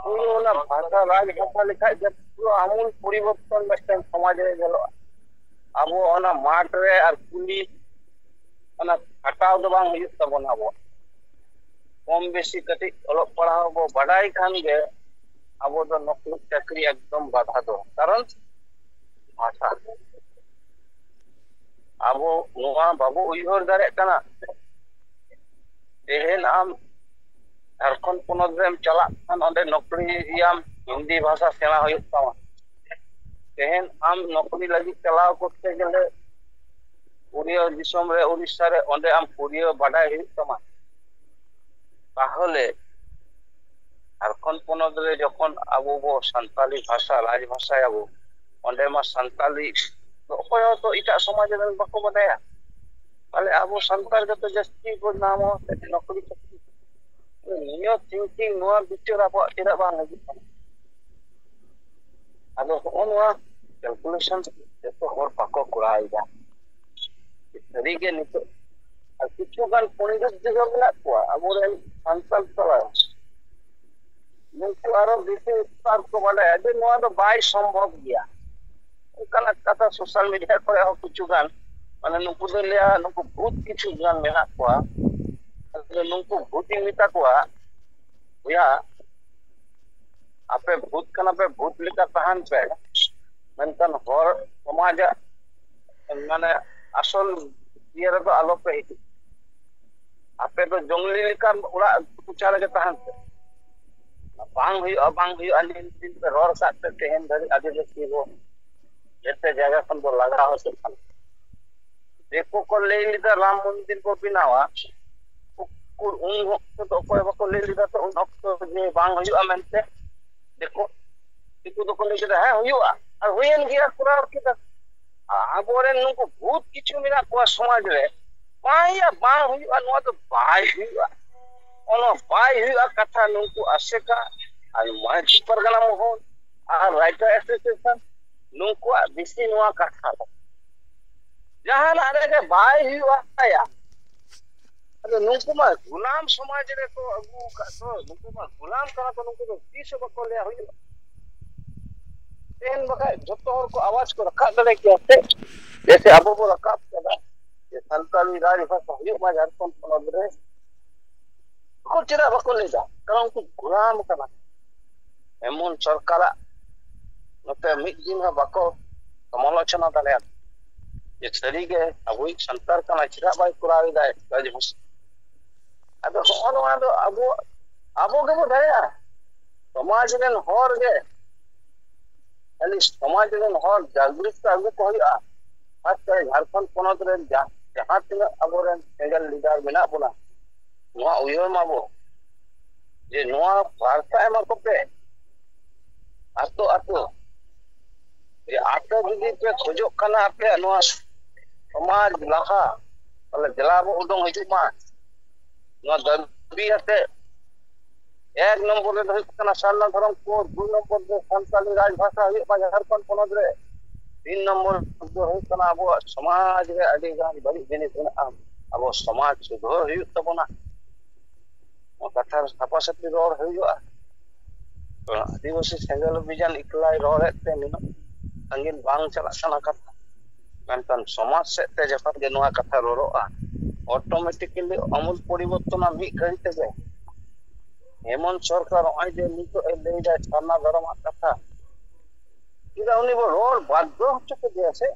ᱯᱩᱨᱟᱹ ᱚᱱᱟ ᱵᱷᱟᱥᱟ ᱨᱟᱡᱽ ᱵᱷᱟᱥᱟ ᱞᱮᱠᱷᱟᱡ ᱜᱮ ᱯᱩᱨᱟᱹ ᱟᱢᱩᱞ ᱯᱚᱨᱤᱵᱚᱨᱛᱚᱱ ᱢᱤᱫᱴᱮᱱ ᱥᱚᱢᱟᱡᱽ ᱨᱮ ᱧᱮᱞᱚᱜᱼᱟ᱾ ᱟᱵᱚ ᱚᱱᱟ ᱢᱟᱴᱷ ᱨᱮ ᱟᱨ ᱠᱩᱞᱦᱤ ᱚᱱᱟ ᱠᱷᱟᱴᱟᱣ ᱫᱚ ᱵᱟᱝ ᱦᱩᱭᱩᱜ ᱛᱟᱵᱚᱱᱟ᱾ ᱟᱵᱚ ᱠᱚᱢ ᱵᱮᱥᱤ ᱠᱟᱹᱴᱤᱡ ᱚᱞᱚᱜ ᱯᱟᱲᱦᱟᱣ ᱵᱚ ᱵᱟᱰᱟᱭ ᱠᱷᱟᱱ ᱜᱮ ᱟᱵᱚ ᱫᱚ ᱱᱚᱠᱨᱤ ᱪᱟᱹᱠᱨᱤ ᱮᱠᱫᱚᱢ ᱵᱟᱫᱷᱟ ᱫᱚ, ᱠᱟᱨᱚᱱ ᱵᱷᱟᱥᱟ᱾ ᱟᱵᱚ ᱱᱚᱣᱟ ᱵᱟᱵᱚ ᱩᱭᱦᱟᱹᱨ ᱫᱟᱲᱮᱭᱟᱜ ᱠᱟᱱᱟ᱾ ᱛᱮᱦᱮᱧ ᱟᱢ ᱡᱷᱟᱲᱠᱷᱚᱸᱰ ᱯᱚᱱᱚᱛ ᱨᱮᱢ ᱪᱟᱞᱟᱜ ᱠᱷᱟᱱ ᱚᱸᱰᱮ ᱱᱚᱠᱨᱤᱭᱟᱢ, ᱦᱤᱱᱫᱤ ᱵᱷᱟᱥᱟ ᱥᱮᱬᱟ ᱦᱩᱭᱩᱜ ᱛᱟᱢᱟ᱾ ᱛᱮᱦᱮᱧ ᱟᱢ ᱱᱚᱠᱨᱤ ᱞᱟᱹᱜᱤᱫ ᱪᱟᱞᱟᱣ ᱠᱚᱨᱛᱮ ᱜᱮᱞᱮ ᱯᱩᱨᱤᱭᱟᱹ ᱫᱤᱥᱚᱢ ᱨᱮ, ᱩᱲᱤᱥᱥᱟ ᱨᱮ, ᱚᱸᱰᱮ ᱟᱢ ᱯᱩᱨᱤᱭᱟᱹ ᱵᱟᱰᱟᱭ ᱦᱩᱭᱩᱜ ᱛᱟᱢᱟ᱾ ᱛᱟᱦᱚᱞᱮ ᱡᱷᱟᱲᱠᱷᱚᱸᱰ ᱯᱚᱱᱚᱛ ᱨᱮ ᱡᱚᱠᱷᱚᱱ ᱟᱵᱚ ᱵᱚ ᱥᱟᱱᱛᱟᱞᱤ ᱵᱷᱟᱥᱟ ᱨᱟᱡᱽ ᱵᱷᱟᱥᱟᱭᱟᱵᱚ, ᱚᱸᱰᱮ ᱢᱟ ᱥᱟᱱᱛᱟᱞᱤ ᱫᱚ ᱚᱠᱚᱭ ᱦᱚᱸᱛᱚ ᱮᱴᱟᱜ ᱥᱚᱢᱟᱡᱽ ᱨᱮᱱ ᱵᱟᱠᱚ ᱵᱟᱰᱟᱭᱟ᱾ ᱛᱟᱦᱚᱞᱮ ᱟᱵᱚ ᱥᱟᱱᱛᱟᱲ ᱜᱮᱛᱚ ᱡᱟᱹᱥᱛᱤ ᱵᱚ ᱧᱟᱢᱟ ᱱᱚᱠᱨᱤ ᱪᱟᱹᱠᱨᱤ᱾ ᱱᱤᱭᱟᱹ ᱛᱷᱤᱝᱠᱤᱝ, ᱱᱚᱣᱟ ᱵᱤᱪᱟᱹᱨ ᱟᱵᱚᱣᱟᱜ ᱪᱮᱫᱟᱜ ᱵᱟᱝ ᱦᱤᱡᱩᱜ ᱠᱟᱱᱟ? ᱟᱫᱚ ᱦᱚᱸᱜᱼᱚ ᱱᱚᱣᱟ ᱠᱮᱞᱠᱩᱞᱮᱥᱚᱱ ᱡᱚᱛᱚ ᱦᱚᱲ ᱵᱟᱠᱚ ᱠᱚᱨᱟᱣ ᱮᱫᱟ᱾ ᱥᱟᱹᱨᱤᱜᱮ ᱱᱤᱛᱚᱜ ᱟᱨ ᱠᱤᱪᱷᱩ ᱜᱟᱱ ᱯᱚᱱᱰᱤᱛ ᱡᱩᱫᱤ ᱢᱮᱱᱟᱜ ᱠᱚᱣᱟ ᱟᱵᱚᱨᱮᱱ ᱥᱟᱱᱛᱟᱲ ᱛᱟᱞᱟ ᱨᱮ, ᱱᱩᱠᱩ ᱟᱨᱚ ᱵᱮᱥᱤ ᱩᱛᱥᱟᱦᱚ ᱠᱚ ᱵᱟᱰᱟᱭᱟ ᱡᱮ ᱱᱚᱣᱟ ᱫᱚ ᱵᱟᱭ ᱥᱚᱢᱵᱷᱚᱵ ᱜᱮᱭᱟ᱾ ᱚᱱᱠᱟᱱᱟᱜ ᱠᱟᱛᱷᱟ ᱥᱳᱥᱟᱞ ᱢᱤᱰᱤᱭᱟ ᱠᱚᱨᱮ ᱦᱚᱸ ᱠᱤᱪᱷᱩ ᱜᱟᱱ, ᱢᱟᱱᱮ, ᱱᱩᱠᱩ ᱫᱚ ᱞᱟᱹᱭᱟ ᱱᱩᱠᱩ ᱵᱷᱩᱛ ᱠᱤᱪᱷᱩ ᱜᱟᱱ ᱢᱮᱱᱟᱜ ᱠᱚᱣᱟ᱾ ᱟᱫᱚ ᱱᱩᱠᱩ ᱵᱷᱩᱛᱤᱧ ᱢᱮᱛᱟ ᱠᱚᱣᱟ, ᱵᱚᱭᱦᱟ, ᱟᱯᱮ ᱵᱷᱩᱛ ᱠᱟᱱᱟ ᱯᱮ, ᱵᱷᱩᱛ ᱞᱮᱠᱟ ᱛᱟᱦᱮᱱ ᱯᱮ, ᱢᱮᱱᱠᱷᱟᱱ ᱦᱚᱲ ᱥᱚᱢᱟᱡᱟᱜ, ᱢᱟᱱᱮ, ᱟᱥᱚᱞ ᱤᱭᱟᱹ ᱨᱮᱫᱚ ᱟᱞᱚ ᱯᱮ ᱦᱤᱡᱩᱜ᱾ ᱟᱯᱮ ᱫᱚ ᱡᱚᱝᱞᱤ ᱞᱮᱠᱟᱱ ᱚᱲᱟᱜ ᱠᱚᱪᱟ ᱨᱮᱜᱮ ᱛᱟᱦᱮᱱ ᱯᱮ᱾ ᱵᱟᱝ ᱦᱩᱭᱩᱜᱼᱟ, ᱵᱟᱝ ᱦᱩᱭᱩᱜᱼᱟ, ᱱᱤᱱ ᱫᱤᱱ ᱯᱮ ᱨᱚᱲ ᱠᱟᱜ ᱛᱮ ᱛᱮᱦᱮᱧ ᱫᱷᱟᱹᱨᱤᱡ ᱟᱹᱫᱤᱵᱟᱹᱥᱤ ᱵᱚ ᱡᱮᱛᱮ ᱡᱟᱭᱜᱟ ᱠᱷᱚᱱ ᱵᱚ ᱞᱟᱜᱟ ᱦᱚᱪᱚᱜ ᱠᱟᱱᱟ᱾ ᱫᱤᱠᱩ ᱠᱚ ᱞᱟᱹᱭ ᱞᱮᱫᱟ ᱨᱟᱢ ᱢᱚᱱᱫᱤᱨ ᱵᱚ ᱵᱮᱱᱟᱣᱟ, ᱩᱠᱩᱨ ᱩᱱ ᱚᱠᱛᱚ ᱫᱚ ᱚᱠᱚᱭ ᱵᱟᱠᱚ ᱞᱟᱹᱭ ᱞᱮᱫᱟ? ᱛᱚ ᱩᱱ ᱚᱠᱛᱚ ᱡᱮ ᱵᱟᱝ ᱦᱩᱭᱩᱜᱼᱟ ᱢᱮᱱᱛᱮ ᱫᱤᱠᱩ, ᱫᱤᱠᱩ ᱫᱚᱠᱚ ᱞᱟᱹᱭ ᱠᱮᱫᱟ ᱦᱮᱸ ᱦᱩᱭᱩᱜᱼᱟ, ᱟᱨ ᱦᱩᱭᱮᱱ ᱜᱮᱭᱟ, ᱠᱚᱨᱟᱣ ᱠᱮᱫᱟ᱾ ᱟᱵᱚᱨᱮᱱ ᱱᱩᱠᱩ ᱵᱷᱩᱛ ᱠᱤᱪᱷᱩ ᱢᱮᱱᱟᱜ ᱠᱚᱣᱟ ᱥᱚᱢᱟᱡᱽ ᱨᱮ, ᱵᱟᱝᱭᱟ ᱵᱟᱝ ᱦᱩᱭᱩᱜᱼᱟ, ᱱᱚᱣᱟ ᱫᱚ ᱵᱟᱭ ᱦᱩᱭᱩᱜᱼᱟ, ᱚᱱᱟ ᱵᱟᱭ ᱦᱩᱭᱩᱜᱼᱟ ᱠᱟᱛᱷᱟ ᱱᱩᱠᱩ ᱟᱥᱮᱠᱟ ᱟᱨ ᱢᱟᱹᱡᱷᱤ ᱯᱟᱨᱜᱟᱱᱟ ᱢᱚᱦᱚᱞ ᱟᱨ ᱨᱟᱭᱴᱟᱨ ᱮᱥᱳᱥᱤᱭᱮᱥᱚᱱ ᱱᱩᱠᱩᱣᱟᱜ ᱵᱮᱥᱤ ᱱᱚᱣᱟ ᱠᱟᱛᱷᱟ ᱫᱚ᱾ ᱡᱟᱦᱟᱱᱟᱜ ᱨᱮᱜᱮ ᱵᱟᱭ ᱦᱩᱭᱩᱜᱼᱟ ᱟᱭᱟ᱾ ᱟᱫᱚ ᱱᱩᱠᱩ ᱢᱟ ᱜᱩᱞᱟᱢ ᱥᱚᱢᱟᱡᱽ ᱨᱮᱠᱚ ᱟᱹᱜᱩ ᱟᱠᱟᱫ ᱫᱚ, ᱱᱩᱠᱩ ᱢᱟ ᱜᱩᱞᱟᱢ ᱠᱟᱱᱟ ᱠᱚ, ᱱᱩᱠᱩ ᱫᱚ ᱛᱤᱥ ᱦᱚᱸ ᱵᱟᱠᱚ ᱞᱟᱹᱭᱟ ᱦᱩᱭᱩᱜᱼᱟ᱾ ᱛᱮᱦᱮᱧ ᱵᱟᱠᱷᱟᱡ ᱡᱚᱛᱚ ᱦᱚᱲ ᱠᱚ ᱟᱣᱟᱡᱽ ᱠᱚ ᱨᱟᱠᱟᱵ ᱫᱟᱲᱮ ᱠᱮᱭᱟ ᱥᱮ, ᱡᱮᱭᱥᱮ ᱟᱵᱚ ᱵᱚ ᱨᱟᱠᱟᱵ ᱠᱟᱫᱟ᱾ ᱡᱮ ᱥᱟᱱᱛᱟᱲᱤ ᱨᱟᱡᱽ ᱵᱷᱟᱥᱟ ᱦᱩᱭᱩᱜ ᱢᱟ ᱡᱷᱟᱲᱠᱷᱚᱸᱰ ᱯᱚᱱᱚᱛ ᱨᱮ, ᱩᱱᱠᱩ ᱪᱮᱫᱟᱜ ᱵᱟᱠᱚ ᱞᱟᱹᱭ ᱮᱫᱟ? ᱠᱟᱨᱚᱱ ᱩᱱᱠᱩ ᱜᱩᱞᱟᱢ ᱠᱟᱱᱟ᱾ ᱮᱢᱚᱱ ᱥᱚᱨᱠᱟᱨᱟᱜ ᱱᱚᱛᱮ ᱢᱤᱫ ᱫᱤᱱ ᱦᱚᱸ ᱵᱟᱠᱚ ᱥᱚᱢᱟᱞᱳᱪᱚᱱᱟ ᱫᱟᱲᱮᱭᱟᱜᱼᱟ ᱡᱮ ᱥᱟᱹᱨᱤᱜᱮ ᱟᱵᱚᱭᱤᱡ ᱥᱟᱱᱛᱟᱲ ᱠᱟᱱᱟᱭ, ᱪᱮᱫᱟᱜ ᱵᱟᱭ ᱠᱚᱨᱟᱣ ᱮᱫᱟᱭ ᱨᱟᱡᱽ ᱵᱷᱟᱥᱟ? ᱟᱫᱚ ᱦᱚᱸᱜᱼᱚ ᱱᱚᱣᱟ ᱫᱚ ᱟᱵᱚ, ᱟᱵᱚ ᱜᱮᱵᱚ ᱫᱟᱲᱮᱭᱟᱜᱼᱟ᱾ ᱥᱚᱢᱟᱡᱽ ᱨᱮᱱ ᱦᱚᱲ ᱜᱮ, ᱠᱷᱟᱹᱞᱤ ᱥᱚᱢᱟᱡᱽ ᱨᱮᱱ ᱦᱚᱲ ᱡᱟᱜᱽᱨᱩᱠ ᱟᱹᱜᱩ ᱠᱚ ᱦᱩᱭᱩᱜᱼᱟ᱾ ᱠᱷᱟᱥ ᱠᱟᱨ ᱡᱷᱟᱲᱠᱷᱚᱸᱰ ᱯᱚᱱᱚᱛ ᱨᱮᱱ ᱡᱟ-, ᱡᱟᱦᱟᱸ ᱛᱤᱱᱟᱹᱜ ᱟᱵᱚᱨᱮᱱ ᱥᱮᱸᱜᱮᱞ ᱞᱤᱰᱟᱨ ᱢᱮᱱᱟᱜ ᱵᱚᱱᱟ, ᱱᱚᱣᱟ ᱩᱭᱦᱟᱹᱨ ᱢᱟᱵᱚ ᱡᱮ ᱱᱚᱣᱟ ᱵᱟᱨᱛᱟ ᱮᱢᱟ ᱠᱚᱯᱮ ᱟᱛᱳ ᱟᱛᱳ, ᱡᱮ ᱟᱯᱮ ᱡᱩᱫᱤ ᱯᱮ ᱠᱷᱚᱡᱚᱜ ᱠᱟᱱᱟ ᱟᱯᱮᱭᱟᱜ ᱱᱚᱣᱟ ᱥᱚᱢᱟᱡᱽ ᱞᱟᱦᱟ, ᱛᱟᱦᱞᱮ ᱫᱮᱞᱟ ᱵᱚ ᱩᱰᱩᱝ ᱦᱤᱡᱩᱜ ᱢᱟ᱾ ᱱᱚᱣᱟ ᱫᱟᱹᱵᱤ ᱟᱛᱮ ᱮᱠ ᱱᱚᱢᱵᱚᱨ ᱨᱮᱫᱚ ᱦᱩᱭᱩᱜ ᱠᱟᱱᱟ ᱥᱟᱨᱱᱟ ᱫᱷᱚᱨᱚᱢ ᱠᱳᱰ, ᱫᱩ ᱱᱚᱢᱵᱚᱨ ᱫᱚ ᱥᱟᱱᱛᱟᱲᱤ ᱨᱟᱡᱽ ᱵᱷᱟᱥᱟ ᱦᱩᱭᱩᱜ ᱢᱟ ᱡᱷᱟᱲᱠᱷᱚᱸᱰ ᱯᱚᱱᱚᱛ ᱨᱮ, ᱛᱤᱱ ᱱᱚᱢᱵᱚᱨ ᱫᱚ ᱦᱩᱭᱩᱜ ᱠᱟᱱᱟ ᱟᱵᱚᱣᱟᱜ ᱥᱚᱢᱟᱡᱽ ᱨᱮ ᱟᱹᱰᱤ ᱜᱟᱱ ᱵᱟᱹᱲᱤᱡ ᱡᱤᱱᱤᱥ ᱢᱮᱱᱟᱜᱼᱟ, ᱟᱵᱚ ᱥᱚᱢᱟᱡᱽ ᱥᱩᱫᱷᱟᱹᱨ ᱦᱩᱭᱩᱜ ᱛᱟᱵᱚᱱᱟ᱾ ᱱᱚᱣᱟ ᱠᱟᱛᱷᱟ ᱥᱟᱯᱷᱟ ᱥᱟᱹᱯᱷᱤ ᱨᱚᱲ ᱦᱩᱭᱩᱜᱼᱟ᱾ ᱛᱚ ᱟᱹᱫᱤᱵᱟᱹᱥᱤ ᱥᱮᱸᱜᱮᱞ ᱚᱵᱷᱤᱡᱟᱱ ᱮᱠᱞᱟᱭ ᱨᱚᱲᱮᱫ ᱛᱮ ᱱᱩᱱᱟᱹᱜ ᱥᱟᱺᱜᱤᱧ ᱵᱟᱝ ᱪᱟᱞᱟᱜ ᱠᱟᱱᱟ ᱠᱟᱛᱷᱟ, ᱢᱮᱱᱠᱷᱟᱱ ᱥᱚᱢᱟᱡᱽ ᱥᱮᱫ ᱛᱮ ᱡᱚᱠᱷᱚᱱ ᱜᱮ ᱱᱚᱣᱟ ᱠᱟᱛᱷᱟ ᱨᱚᱲᱚᱜᱼᱟ, ᱚᱴᱳᱢᱮᱴᱤᱠᱮᱞᱤ ᱟᱢᱩᱞ ᱯᱚᱨᱤᱵᱚᱨᱛᱚᱱᱟ ᱢᱤᱫ ᱜᱷᱟᱹᱲᱤ ᱛᱮᱜᱮ᱾ ᱦᱮᱢᱚᱱᱛ ᱥᱚᱨᱠᱟᱨ ᱱᱚᱜᱼᱚᱭ ᱡᱮ ᱱᱤᱛᱚᱜ ᱮ ᱞᱟᱹᱭ ᱫᱟᱭ ᱥᱟᱨᱱᱟ ᱫᱷᱚᱨᱚᱢᱟᱜ ᱠᱟᱛᱷᱟ, ᱪᱮᱫᱟᱜ ᱩᱱᱤ ᱵᱚ ᱨᱚᱲ ᱵᱟᱫᱽᱫᱷᱚ ᱦᱚᱪᱚ ᱠᱮᱫᱮᱭᱟ ᱥᱮ?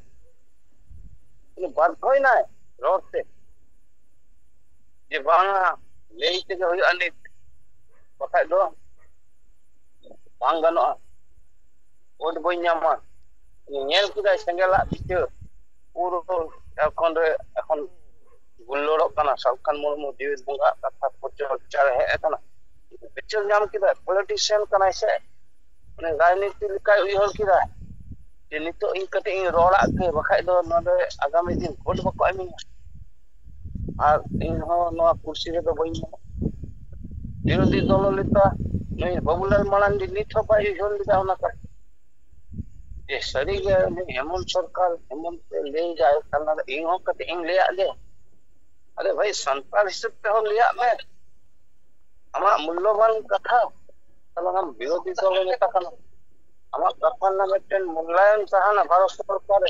ᱩᱱᱤ ᱵᱟᱫᱽᱫᱷᱚᱭᱮᱱᱟᱭ ᱨᱚᱲ ᱛᱮ ᱡᱮ ᱵᱟᱝᱟ, ᱞᱟᱹᱭ ᱛᱮᱜᱮ ᱦᱩᱭᱩᱜᱼᱟ ᱱᱤᱛ, ᱵᱟᱠᱷᱟᱡ ᱫᱚ ᱵᱟᱝ ᱜᱟᱱᱚᱜᱼᱟ, ᱵᱷᱳᱴ ᱵᱟᱹᱧ ᱧᱟᱢᱟ᱾ ᱧᱮᱞ ᱠᱮᱫᱟᱭ ᱥᱮᱸᱜᱮᱞᱟᱜ ᱵᱤᱪᱟᱹᱨ, ᱯᱩᱨᱟᱹ ᱡᱷᱟᱲᱠᱷᱚᱸᱰ ᱨᱮ ᱮᱠᱷᱚᱱ ᱜᱩᱞᱞᱟᱹᱲᱚᱜ ᱠᱟᱱᱟ᱾ ᱥᱟᱞᱠᱷᱟᱱ ᱢᱩᱨᱢᱩ ᱡᱤᱣᱤᱫ ᱵᱚᱸᱜᱟᱜ ᱠᱟᱛᱷᱟ ᱯᱨᱚᱪᱟᱨ ᱨᱮ ᱦᱮᱡ ᱟᱠᱟᱱᱟ, ᱵᱤᱪᱟᱹᱨ ᱧᱟᱢ ᱠᱮᱫᱟᱭ, ᱯᱚᱞᱤᱴᱤᱥᱤᱭᱟᱱ ᱠᱟᱱᱟᱭ ᱥᱮ, ᱩᱱᱤ ᱨᱟᱡᱽᱱᱤᱛᱤ ᱞᱮᱠᱟᱭ ᱩᱭᱦᱟᱹᱨ ᱠᱮᱫᱟ ᱡᱮ ᱱᱤᱛᱚᱜ ᱤᱧ ᱠᱟᱹᱴᱤᱡ ᱤᱧ ᱨᱚᱲᱟᱜ ᱜᱮ, ᱵᱟᱠᱷᱟᱡ ᱫᱚ ᱱᱚᱰᱮ ᱟᱜᱟᱢᱤ ᱫᱤᱱ ᱵᱷᱳᱴ ᱵᱟᱠᱚ ᱮᱢᱤᱧᱟ ᱟᱨ ᱤᱧ ᱦᱚᱸ ᱱᱚᱣᱟ ᱠᱩᱨᱥᱤ ᱨᱮᱫᱚ ᱵᱟᱹᱧ ᱧᱟᱢᱟ᱾ ᱵᱤᱨᱳᱫᱷᱤ ᱫᱚᱞ ᱱᱮᱛᱟ ᱱᱩᱭ ᱵᱟᱵᱩᱞᱟᱞ ᱢᱟᱨᱟᱱᱰᱤ ᱱᱤᱛ ᱦᱚᱸ ᱵᱟᱭ ᱩᱭᱦᱟᱹᱨ ᱞᱮᱫᱟ ᱚᱱᱟ ᱠᱟᱛᱷᱟ ᱡᱮ ᱥᱟᱹᱨᱤᱜᱮ ᱩᱱᱤ ᱦᱮᱢᱚᱱᱛ ᱥᱚᱨᱠᱟᱨ, ᱦᱮᱢᱚᱱᱛ ᱮ ᱞᱟᱹᱭ ᱫᱟᱭ, ᱛᱟᱦᱞᱮ ᱤᱧ ᱦᱚᱸ ᱠᱟᱹᱴᱤᱡ ᱤᱧ ᱞᱟᱹᱭᱟᱜ ᱜᱮ᱾ ᱟᱨᱮ ᱵᱷᱟᱹᱭ, ᱥᱟᱱᱛᱟᱲ ᱦᱤᱥᱟᱹᱵ ᱛᱮᱦᱚᱸ ᱞᱟᱹᱭᱟᱜ ᱢᱮ, ᱟᱢᱟᱜ ᱢᱩᱞᱞᱚᱵᱟᱱ ᱠᱟᱛᱷᱟ᱾ ᱛᱟᱦᱞᱮ ᱟᱢ ᱵᱤᱨᱳᱫᱷᱤ ᱫᱚᱞ ᱨᱮ ᱢᱮᱛᱟ ᱠᱟᱱᱟ, ᱟᱢᱟᱜ ᱠᱟᱛᱷᱟ ᱨᱮᱱᱟᱜ ᱢᱤᱫᱴᱮᱱ ᱢᱩᱞᱞᱟᱭᱚᱱ ᱛᱟᱦᱮᱱᱟ ᱵᱷᱟᱨᱚᱛ ᱥᱚᱨᱠᱟᱨ ᱨᱮ᱾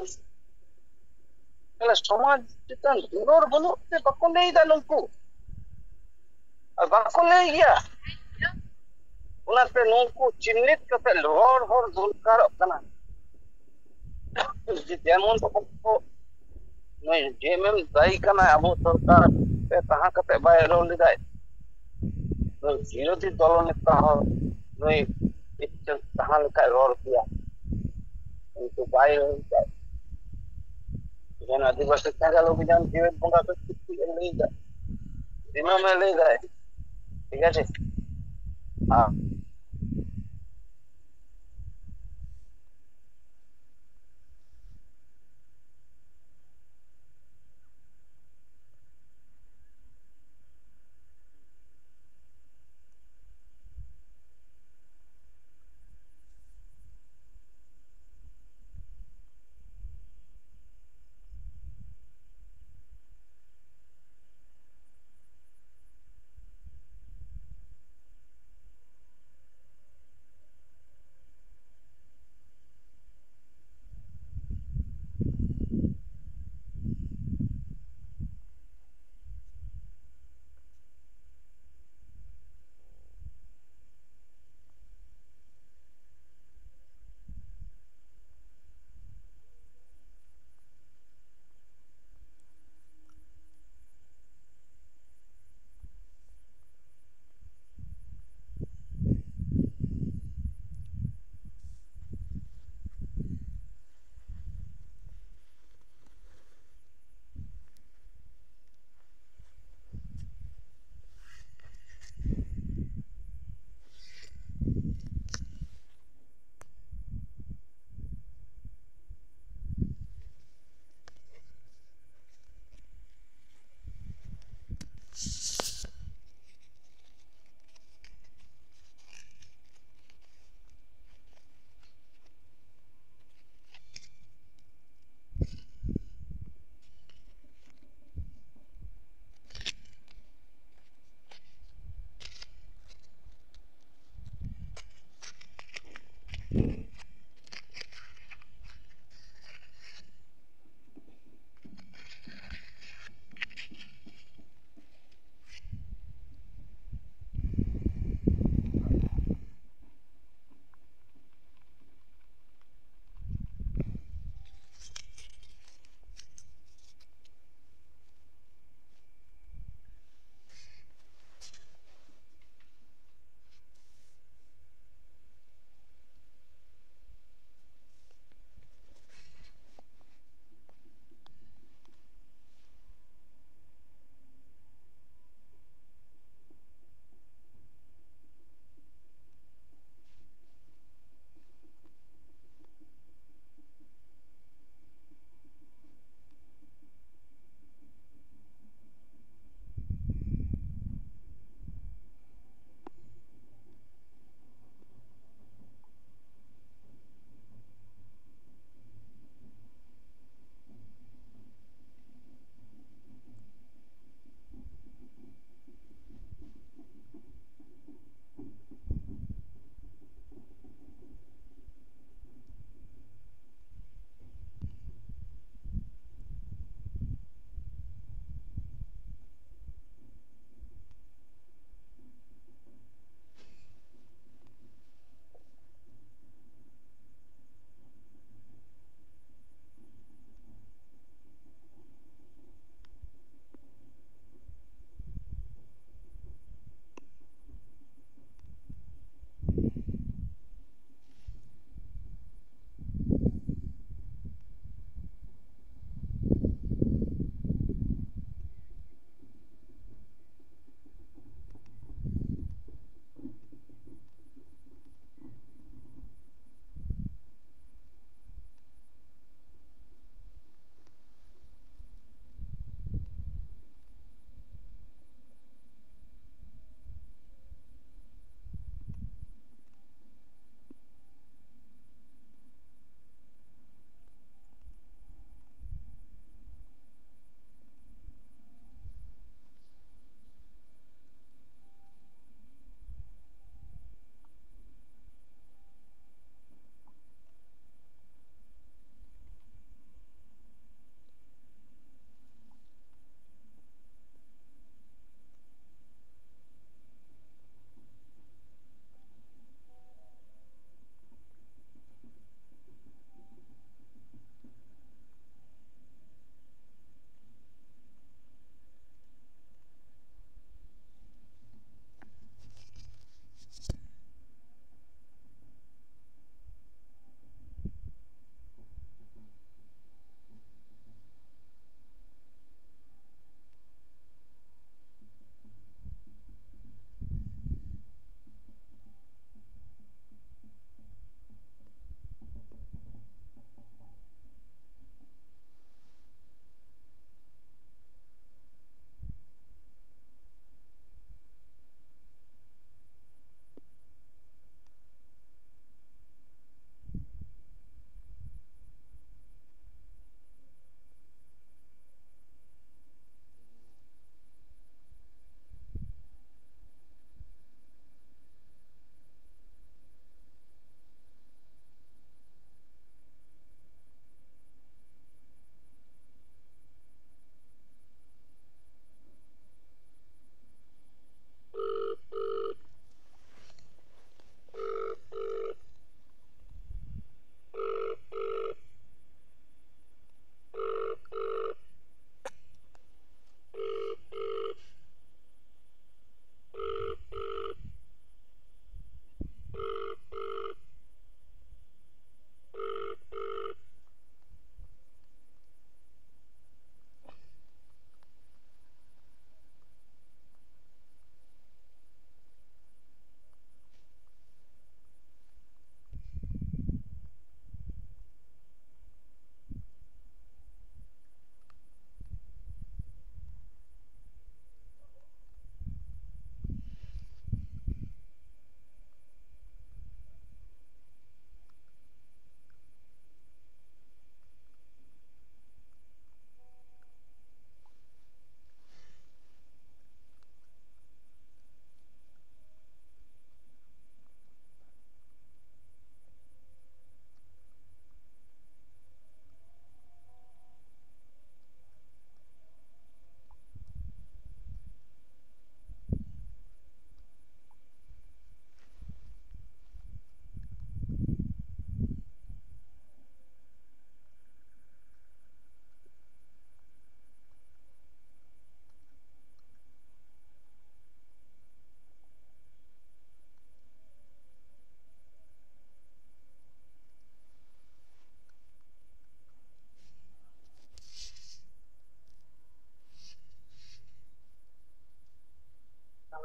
ᱛᱟᱦᱞᱮ ᱥᱚᱢᱟᱡᱽ ᱪᱮᱛᱟᱱ ᱫᱩᱞᱟᱹᱲ ᱵᱟᱹᱱᱩᱜ ᱛᱮ ᱵᱟᱠᱚ ᱞᱟᱹᱭ ᱮᱫᱟ ᱱᱩᱠᱩ, ᱟᱨ ᱵᱟᱠᱚ ᱞᱟᱹᱭ ᱜᱮᱭᱟ᱾ ᱚᱱᱟᱛᱮ ᱱᱩᱠᱩ ᱪᱤᱱᱦᱤᱛ ᱠᱟᱛᱮ ᱦᱚᱲ ᱦᱚᱲ ᱫᱚᱨᱠᱟᱨᱚᱜ ᱠᱟᱱᱟ᱾ ᱡᱮ ᱡᱮᱢᱚᱱ ᱠᱚ ᱱᱩᱭ ᱡᱮᱢᱮᱢ ᱫᱟᱭᱤ ᱠᱟᱱᱟᱭ ᱟᱵᱚ ᱥᱚᱨᱠᱟᱨ ᱨᱮ ᱛᱟᱦᱮᱸ ᱠᱟᱛᱮ ᱵᱟᱭ ᱨᱚᱲ ᱞᱮᱫᱟᱭ᱾ ᱱᱩᱭ ᱵᱤᱨᱳᱫᱷᱤ ᱫᱚᱞ ᱱᱮᱛᱟ ᱦᱚᱸ ᱱᱩᱭ ᱤᱪᱪᱷᱟᱹ ᱛᱟᱦᱮᱸ ᱞᱮᱠᱟᱭ ᱨᱚᱲ ᱠᱮᱭᱟ, ᱠᱤᱱᱛᱩ ᱵᱟᱭ ᱨᱚᱲ ᱞᱮᱫᱟᱭ᱾ ᱡᱮᱢᱚᱱ ᱟᱹᱫᱤᱵᱟᱹᱥᱤ ᱪᱟᱸᱜᱟᱞ ᱚᱵᱷᱤᱡᱟᱱ ᱡᱤᱣᱮᱫ ᱵᱚᱸᱜᱟ ᱠᱚ ᱪᱤᱠᱤ ᱮ ᱞᱟᱹᱭ ᱮᱫᱟ, ᱫᱤᱱᱟᱹᱢ ᱮ ᱞᱟᱹᱭ ᱮᱫᱟᱭ, ᱴᱷᱤᱠ ᱟᱪᱷᱮ? ᱟᱨ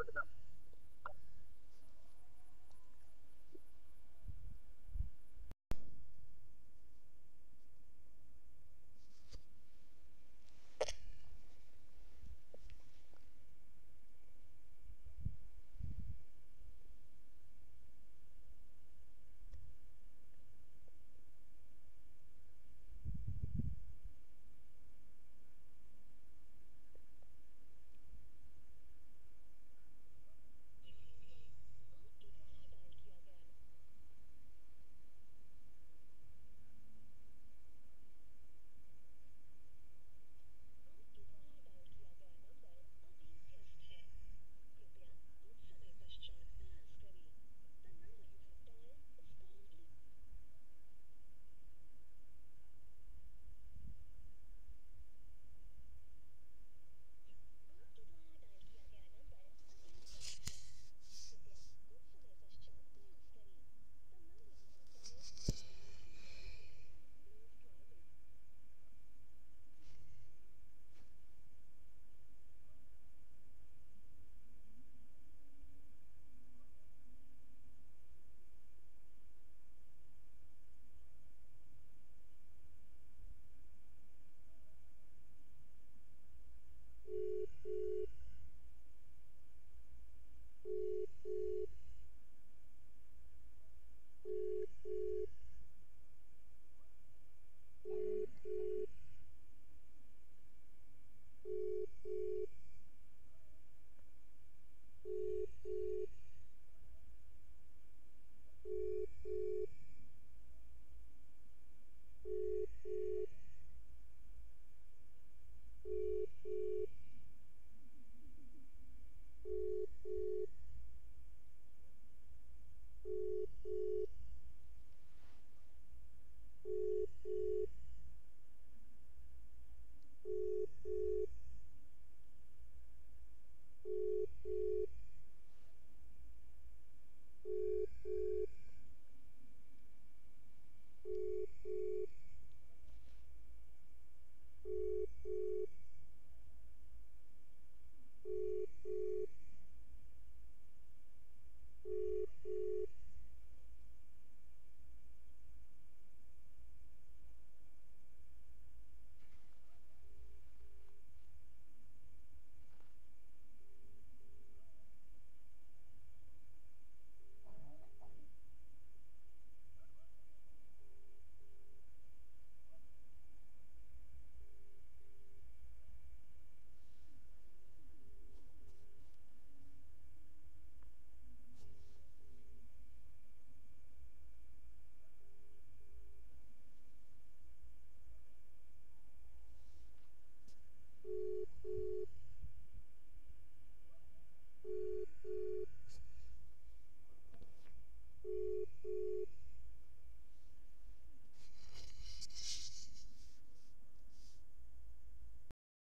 ᱠᱮᱫᱟ᱾